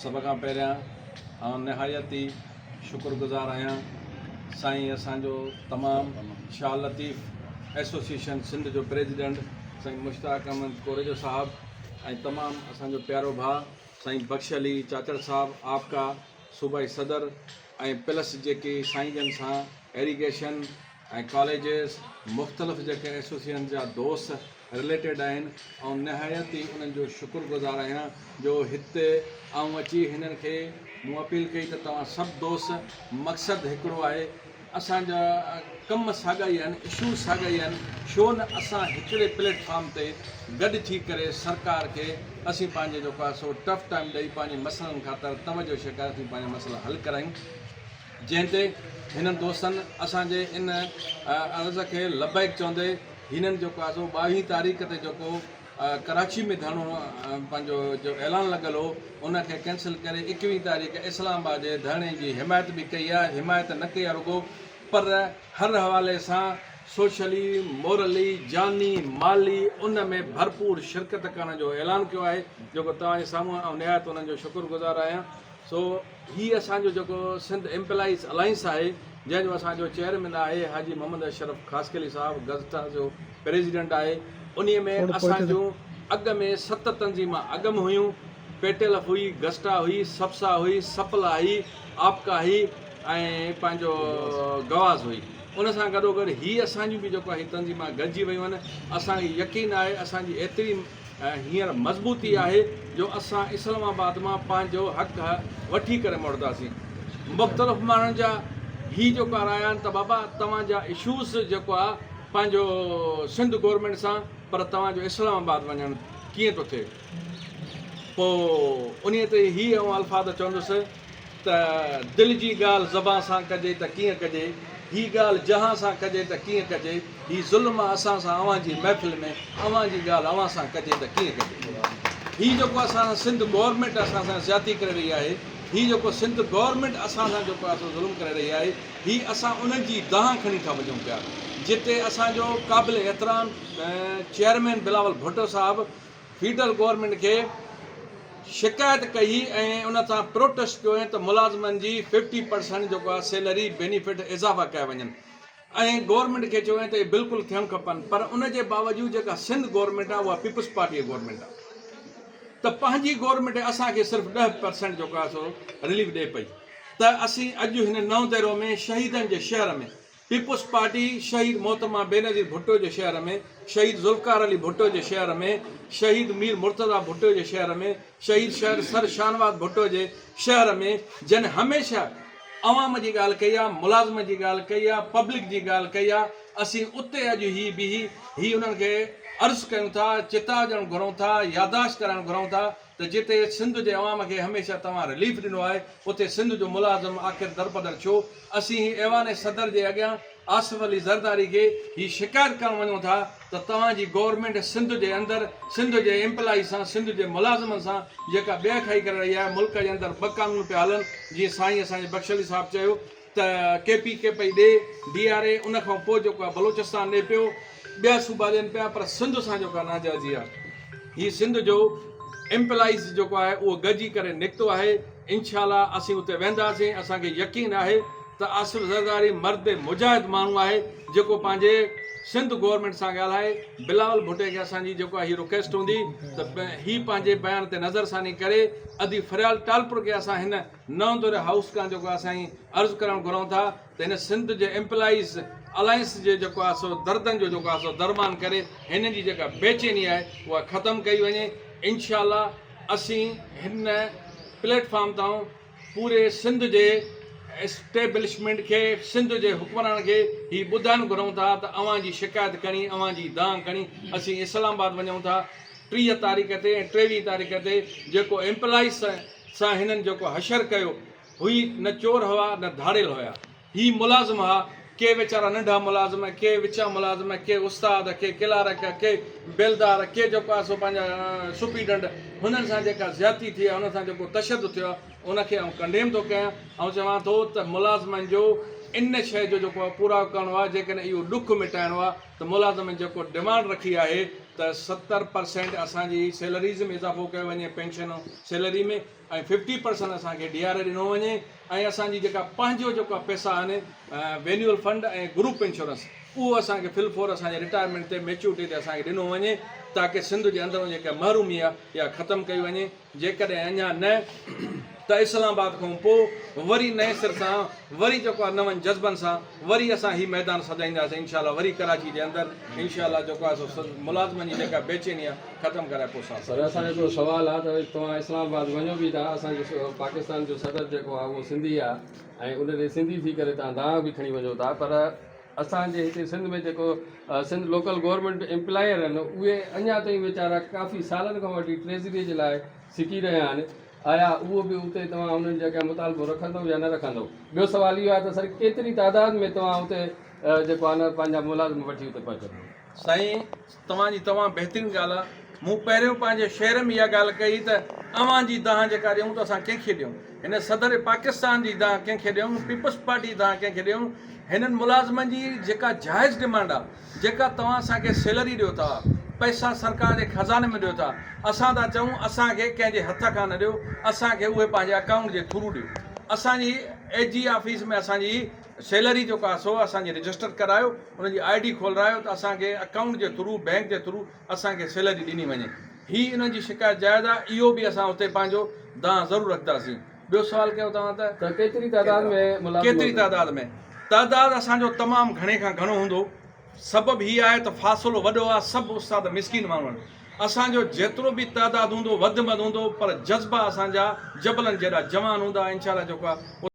سڀ کان پهريان آئون نهايت ئي شڪر گذار آهيان سائين اسان جو تمام شاهه لطيف ايسوسيئيشن سنڌ جو پريزيڊنٽ سائين مشتاق احمد ڪوريجو صاحب ۽ تمام اسان جو پيارو ڀاء سائين بخش علي چاچڙ صاحب آپڪا صوبائي صدر ۽ پلس جيڪي سائين جن سان ايريگيشن ۽ ڪاليجز مختلف جيڪي ايسوسيئيشن جا دوست رليٽيڊ آهن آئون نهايت ئي انهن جو شڪر گذار آهيان جو هتي آئون اچي هنن کي مون اپيل ڪئي ته توهان سڀ دوست مقصد هڪڙو آهي اسان جا ڪم ساڳا ئي آهن اشوز ساڳا ئي آهن ڇو نه اسان هڪڙي پليٽ فارم تي گڏ ٿي ڪري سرڪار کي اسين پنهنجي جيڪو آهي سو ٽف ٽائيم ڏئي پنهنجي مسئلن خاطر توجه شڪار اسين پنهنجا مسئلا حل ڪرايون جنهن تي هنن دوستن اسان جي ان عرض کي لبيڪ چوندي هنن جيڪو آهي سو ٻاويهين تاريخ تي جيڪو ڪراچي ۾ ڌرڻو پنهنجو جو اعلان لڳل هو ان کي ڪينسل ڪري ايڪويهين تاريخ اسلام آباد جي ڌرڻي جي حمايت به ڪئي آهي حمايت نه ڪئي آهي رڳو پر هر حوالي سان سوشلي مورلي جاني مالي ان ۾ ڀرپور شرڪت ڪرڻ جو اعلان ڪيو آهي جيڪو توهان جي سامهون آئون نهايت انهن جو شڪر گذار آهيان سو هي اسان جو جيڪو سنڌ ايمپلائيز الائنس آهي جنهن جو اسان جو چيئرمين آهي حاجي محمد اشرف خاصخيلي صاحب گزٽا جو پريزيڊنٽ آهي انهي ۾ اسان جون اڳ ۾ ست تنظيمان اڳ ۾ هيون پيٽيلف هئي گزٽا هئي سپسا هئي سپلا هئي آپڪا هئي ۽ پنهنجو گواز هئي ان سان گڏوگڏ هي اسان جون به جيڪو هي تنظيمان گڏجي ويون آهن اسان کي يقين آهي اسان جي ايتري هينئر مضبوطي آهي جو اسان اسلام آباد مان پنهنجو حق وٺي ڪري موٽنداسين. مختلف ماڻهن جا هي جيڪو رايا آهن ته بابا توهان جا اشوز جيڪو آهي پنهنجو سنڌ گورنمينٽ سان پر توهان جو اسلام آباد وڃڻ ڪيئن ٿو ٿئي پوء انهي تي هي آئون الفاظ چوندس ته دل جي ڳالهه زبان سان ڪجي ته ڪيئن ڪجي، هي ڳالهه جهان سان ڪجي ته ڪيئن ڪجي، هي ظلم آ اسان سان اوهان جي محفل ۾ اوهان جي ڳالهه اوهان سان ڪجي ته ڪيئن ڪجي. هي جيڪو اسان سان سنڌ گورنمينٽ اسان سان زيادتي ڪري رهي آهي، هي جيڪو سنڌ گورنمينٽ اسان سان جيڪو آهي سو ظلم ڪري رهي آهي، هي اسان انهن جي دانهن کڻي ٿا وڃون پيا، جتي اسان جو قابل احترام چيئرمين بلاول ڀٽو صاحب فيڊرل گورنمينٽ کي شڪايت ڪئي ۽ ان سان پروٽيسٽ ڪيو ته ملازمن جي ففٽي پرسنٽ جيڪو آهي سيلري بينيفٽ اضافا ڪيا وڃن ۽ گورنمينٽ کي چيو ته اهي بلڪل ٿيڻ کپن پر ان جي باوجود جيڪا سنڌ گورنمينٽ آهي اها پيپلز پارٽي جي گورنمينٽ آهي ته پنهنجي گورنمينٽ اسان کي صرف 10% جيڪو آهي سو رليف ڏئي پئي ته اسين اڄ هن نئون ديرو ۾ شهيدن جي شهر ۾ پيپلز پارٽي شهيد محترمه بينظير ڀٽو جي شهر ۾، شهيد ذوالفقار علي ڀٽو جي شهر ۾، شهيد مير مرتضيٰ ڀٽو جي شهر ۾، شهيد شهر سر شاهنواز ڀٽو جي شهر ۾ جن هميشه عوام جي ڳالهه ڪئي آ، ملازمن جي ڳالهه ڪئي آ، پبلڪ جي ڳالهه ڪئي آ، اسين اتي اڄ هي بيهي هي انهن کي عرض ڪيون ٿا، چتاء ڏيڻ گهرون ٿا، ياداشت ڪرائڻ گهرون ٿا ته جتي سنڌ جي عوام کي هميشه توهان رليف ڏنو آهي اتي سنڌ جو ملازم آخر درپدر ڇو؟ اسين هي ايوان صدر جي اڳيان آصف علي زرداري کي هي شڪايت ڪرڻ وڃون ٿا ته توهان جي گورنمينٽ سنڌ جي اندر سنڌ جي ايمپلائي سان سنڌ جي ملازمن سان جيڪا ٻيهه کائي ڪري رهي آهي ملڪ جي اندر ٻه قانون پيا هلن جيئن سائين اسان جي بخش علي صاحب چيو ته ڪي پي ڪي پئي ڏي ڊي آر اي ان کان پوء جيڪو آهي بلوچستان ڏي پيو ٻيا صوبا ڏين پيا پر سنڌ سان جيڪا ناجائزي آهي هي سنڌ جو ايمپلائيز جيڪو آهي اهو گڏجي ڪري نڪتو آهي انشاء الله اسين اتي وينداسين اسان کي يقين آهي ته آصف زرداري مرد مجاهد ماڻهو آهي جيڪو پنهنجي سنڌ گورنمينٽ سان ڳالهائي بلاول ڀٽي کي اسان جي جيڪو آهي رڪويسٽ هوندي ته هي پنهنجي بيان تي نظر ثاني ڪري ادي فريال ٽالپر کي اسان هن نئون دور هائوس کان جيڪو آهي سائين عرض ڪرڻ گهرون ٿا ته هن سنڌ جي ايمپلائيز الائنس جي جيڪو آهي سو دردن جو جيڪو آهي سو درمان ڪري هنن جي جيڪا بيچيني آهي اها ختم ڪئي وڃي انشاء الله اسين هن پليٽ فارم تان پوري سنڌ جي اسٽيبلشمينٽ کي سنڌ جي حڪمرانن کي هي ٻڌائڻ گهرون ٿا ته اوهان جي شڪايت کڻي اوهان جي دانهن کڻي اسين اسلام آباد وڃون ٿا 30 تاريخ تي ۽ 23 تاريخ تي جيڪو ايمپلائيز سان هنن جيڪو حشر ڪيو هئي نه چور هئا نه ڌاڙيل هيا هي ملازم ها ڪي ويچارا ننڍا ملازم ڪي وچان ملازم ڪي استاد ڪي ڪلارڪ ڪي بيلدار ڪي جيڪو آهي سو پنهنجا سپريڊنٽ هنن سان جيڪا زيادتي ٿي آهي هنن سان جيڪو تشدد ٿيو آهي ان کي آئون ڪنڊيم ٿو ڪيان آئون چوان ٿو ته ملازمن جو ان شيء جو جيڪو پورائو ڪرڻو آهي جيڪڏهن اهو ڏک مٽائڻو آهي ته ملازمن جيڪو ڊمانڊ رکي آهي. ته 70% اسان جي سيلريز ۾ اضافو ڪيو وڃي پينشن سيلري ۾ ۽ 50% اسان کي ڊي آر اي ڏنو وڃي ۽ اسان جي جيڪا پنهنجو جيڪا پئسا آهن وينيول فنڊ ۽ گروپ انشورنس اهو اسان کي فل فور اسان جي رٽائرمينٽ تي ميچورٽي تي اسان کي ڏنو وڃي تاڪه سنڌ جي اندرون جيڪا محرومي آهي اها ختم ڪئي وڃي جيڪڏهن اڃا نه ته اسلام آباد کان پوء وري نئين سر سان وري جيڪو آهي نون جذبن سان وري اسان هي ميدان سجائينداسين انشاء الله وري ڪراچي جي اندر انشاء الله جيڪو آهي سو ملازمن جي جيڪا بيچيني آهي ختم ڪرائي پوء ساٿ. سر اسان جو هڪڙو سوال آهي ته توهان اسلام آباد وڃو به ٿا اسان جو پاڪستان جو صدر جيڪو آهي اهو سنڌي آهي ۽ ان ڏي سنڌي ٿي ڪري توهان دانهن به کڻي وڃو ٿا پر اسان جي هتي سنڌ ۾ جيڪو سنڌ لوڪل گورنمينٽ ايمپلائر آهن اهي اڃا تائين ويچارا ڪافي سالن کان وٺي ٽريزري جي لاء سڪي رهيا آهن آيا اهو به اتي توهان انهن جي اڳيان مطالبو رکندو يا نه رکندو ٻيو سوال اهو آهي ته سر ڪيتري تعداد ۾ توهان اتي جيڪو آهي نه پنهنجا ملازم وٺي اتي پهچندو. سائين توهان جي تمام بهترين ڳالهه آ. مون پهريون پنهنجي شعر ۾ اها ڳالهه ڪئي ته اوهان جي دانهن جيڪا ڏيون ته اسان ڪنهن کي ڏيون؟ هن صدر پاڪستان جي دانهن ڪنهن کي ڏيون؟ پيپلز پارٽي جي دانهن ڪنهن کي ڏيون؟ هنن ملازمن جي جيڪا جائز ڊمانڊ آ، جيڪا توهان اسان کي سيلري ڏيو ٿا، پئسا سرڪار جي خزاني ۾ ڏيو ٿا، اسان ٿا چئون اسان کي ڪنهن جي هٿ کان نه ڏيو، اسان کي اهي پنهنجي اڪائونٽ جي ٿرو ڏيو. اسان جي اي جي آفيس ۾ اسان جي سيلري جيڪو آهي سو اسان جي رجسٽر ڪرايو ان جي I D کولرايو ته اسان کي اڪائونٽ جي ٿرو بينڪ جي ٿرو اسان کي سيلري ڏني وڃي هي انهن جي شڪايت جائز آهي اهو به اسان اتي پنهنجو دانهن ضرور رکنداسين ٻيو سوال ڪيو توهان ته ته ڪيتري تعداد ۾ ملازم ڪيتري تعداد ۾ تعداد اسان جو تمام گهڻي کان گهڻو هوندو سبب هي آهي ته فاصلو وڏو آهي سڀ استاد مسڪين ماڻهو آهن اسان جو جيترو به تعداد هوندو وڌ مڌ هوندو پر جذبا اسان جا جبلن جيڏا جوان هوندا انشاء الله جيڪو آهي.